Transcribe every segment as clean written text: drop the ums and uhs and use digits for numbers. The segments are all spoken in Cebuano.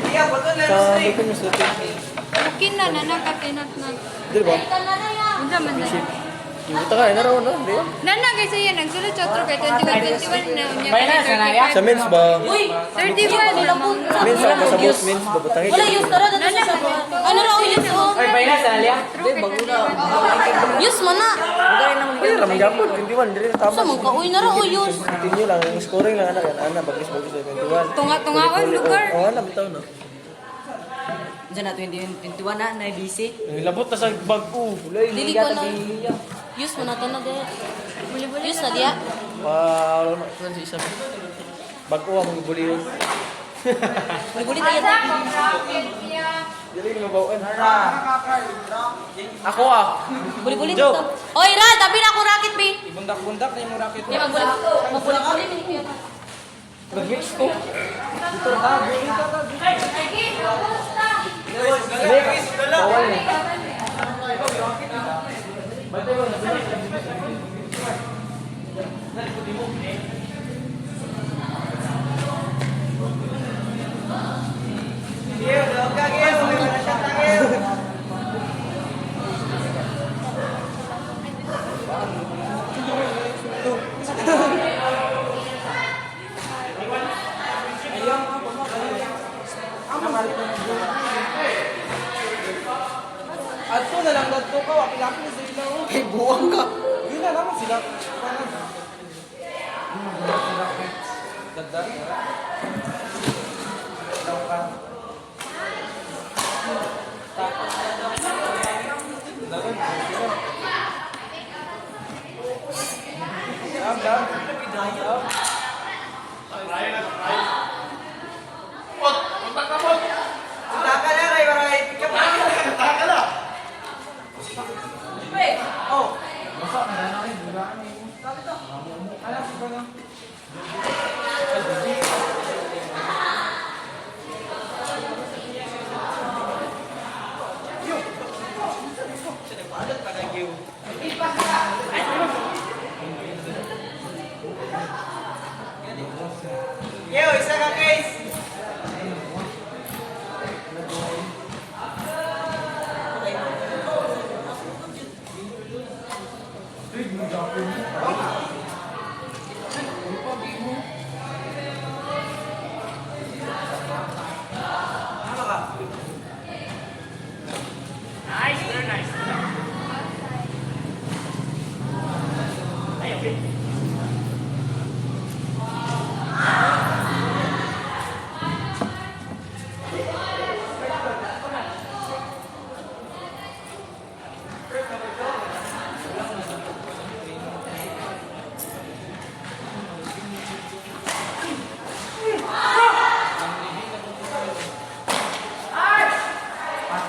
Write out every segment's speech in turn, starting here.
Sa lupin mo sa lupin. Okay na, nanakatinat na. Dili ba? Unsa man na. Ibuta ka, naraw na, di ba? Nana kay siya nagsulod siya otro kay 21 21 na unya Bayna, sanaya. Sa men's ba? Uy! 35 na mo. Men's ako sa boss, men's ba? Butangin. Wala use tara dito sa ano raw use oh. Ay, bayna, sanalia. Use mo na. Ay, ramang gapon, 21, dili na tama. Sa mong kauy na raw oh, use. Continue lang, yung scoring lang anak yan. Ana, bagis bagis 21. Tunga-tungaon lugar. Oo, ana bitaw no. Diyan na, 20, 21 na, na busy. Nilabot na sa bag-o. Dili ko na. Use mo na to na diya. Use na diya. Wow, wala na si isa. Bag-o ang mga buliyon. Buli tayo Asa kong racket niya. Dili nga bawaan. Ako ah. Buli-buli dito. Oy, Ral, tabi na akong racket, be. Ibundak-bundak na yung racket. Di magbuli. Magbuli-buli ni. Nag-mix ko. Bawal na. Adto na lang dadto ka, apil-apil sa ila. Kay buwang ka. Yun na naman sila. Dagdag. Yo, isa ka guys.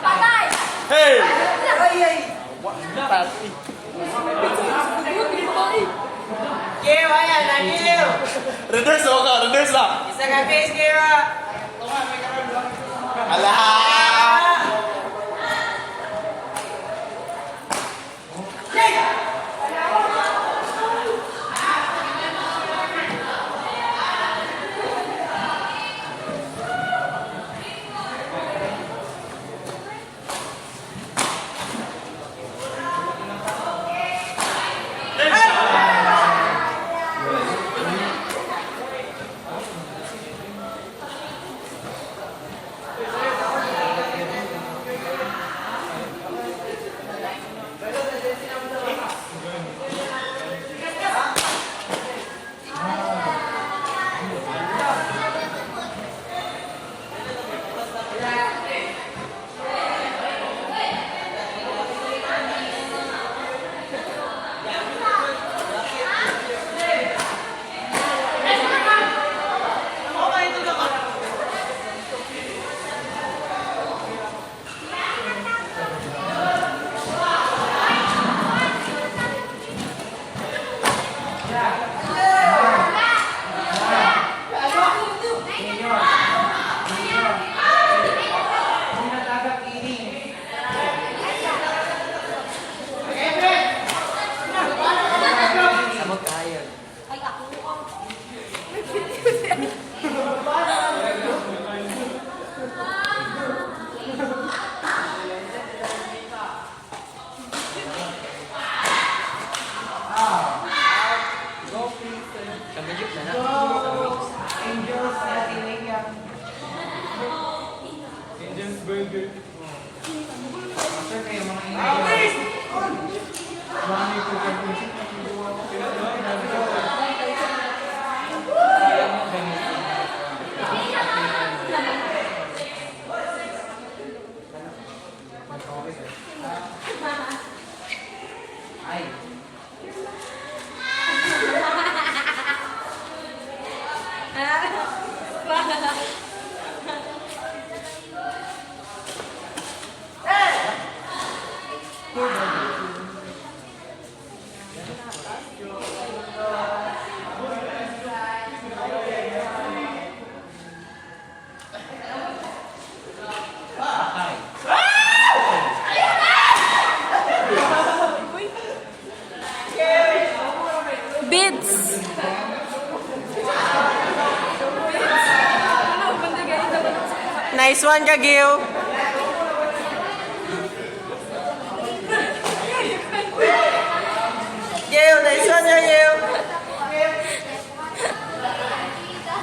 Patay! Hey! Geo, ayan, na Geo. Reverse ako ka, reverse lang. Isa ka guys, Geo. Ala! Bits! Nice one ka, Gil! Gil, nice one ka, Gil!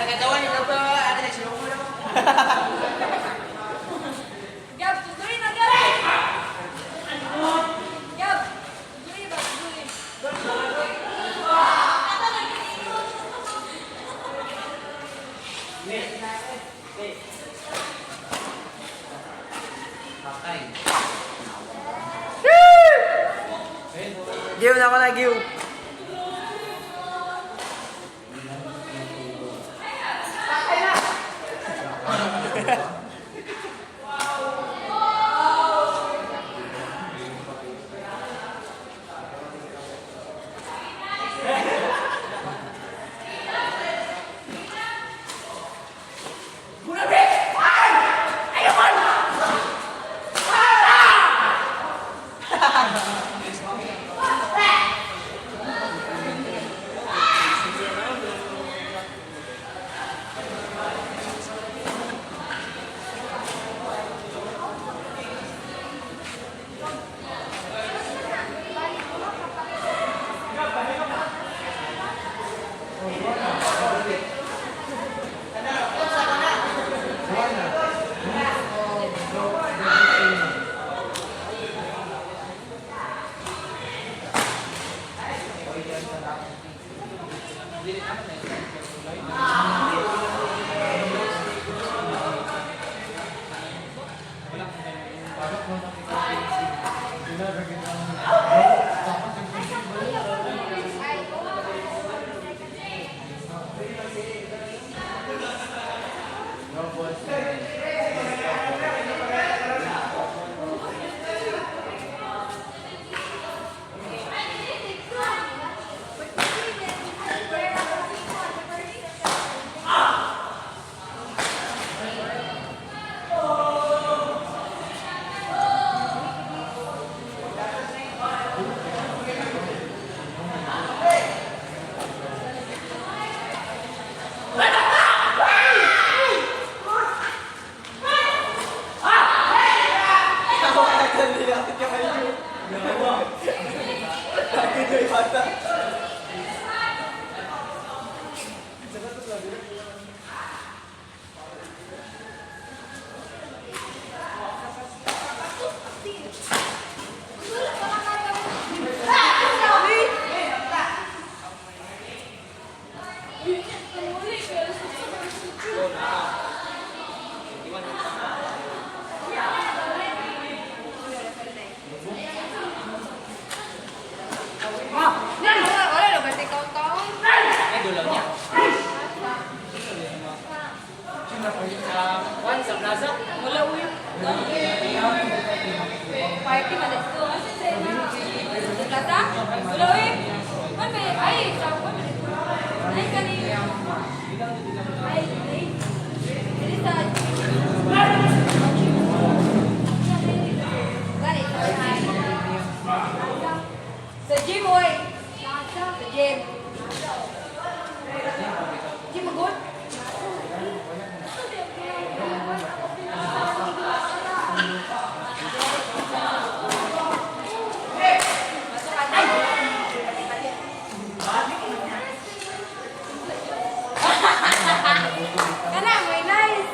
Nagatawa ni Papa, ano na siya? Gab, tuloy na, Gab! Gab, tuloy ba? Tuloy. Gil, nako na, Gil. Wala, wala na ba? Ikaw-taon? Ay, dulaw niya. Sa Juan, sa plaza. Wala, uy. Party, malas ko. Asa sa'yo na? Sa plaza? Wala, uy. Ano ba? Ay, sa ako. Ay, kanina. Ay, ay. Dili sa. Gani, sa gym, oy. Sa gym. Gym, magod? Kana, may nice.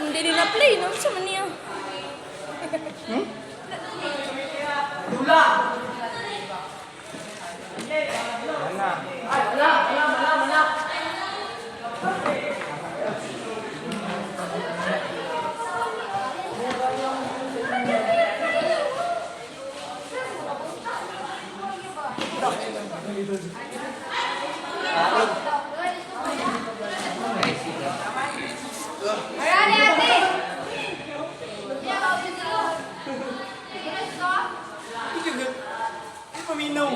Wala, hindi na play. No? Sa man niya. Marami ate! Paminaw.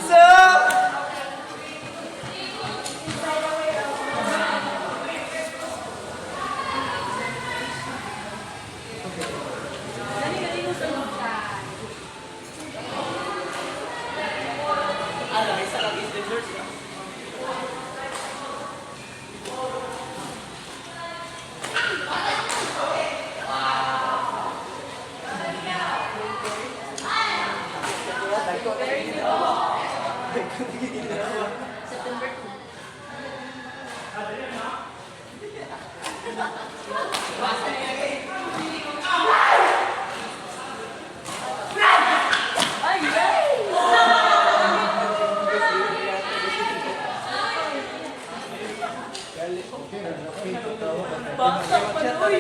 So, Bata pa, uy.